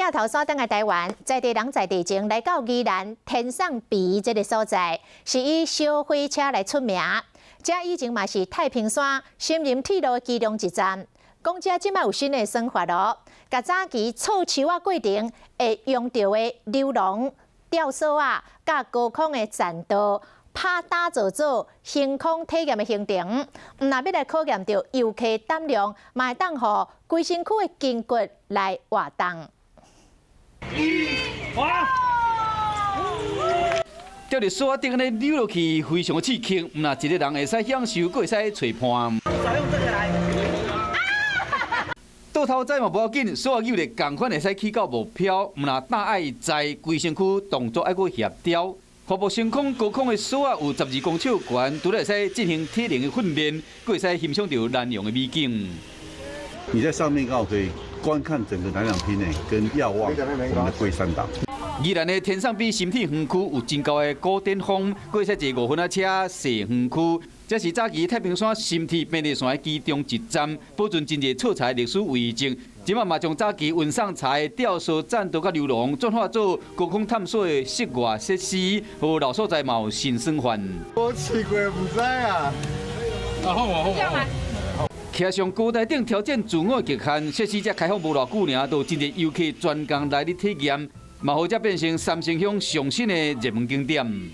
鏡頭鎖轉來台灣，在地人在地情來到宜蘭天送埤這个所在，是以小火車來出名。這以前嘛是太平山深林鐵路的其中一站。講這這擺有新的算法囉，共早期措樹仔過程會用著的溜廊、吊索仔，佮高空的棧道，拍打造做星空體驗的行程，毋若欲來考驗著遊客膽量，嘛會當予規身軀的筋骨來活動。哇！吊佇索仔頂按呢溜落去，非常的刺激，毋若一个人會使享受，閣會使揣伴。倒頭栽嘛無要緊，索仔扭力仝款會使去到目標，毋若膽愛在規身軀動作愛閣協調。瀑布升空高空的索仔有12公尺懸，除了會使進行體能的訓練，閣會使欣賞著南洋的美景。你在上面剛好可以觀看整個南洋坪內跟遙望我們的龜山島。宜蘭的天送埤深鐵園區有真高的古典風，閣會使坐5分仔車踅園區。這是早期太平山深鐵便利線的其中一站，保存真濟素材歷史遺跡。這擺嘛將早期運送柴吊索棧道佮溜廊轉化做高空探索的室外設施，予老所在嘛有新生還。無試過毋知啊。啊好啊好啊。騎上高台頂挑戰自我極限，設施才開放無偌久爾，就真濟遊客專工來咧體驗，嘛予這變成三星鄉上新的熱門景點。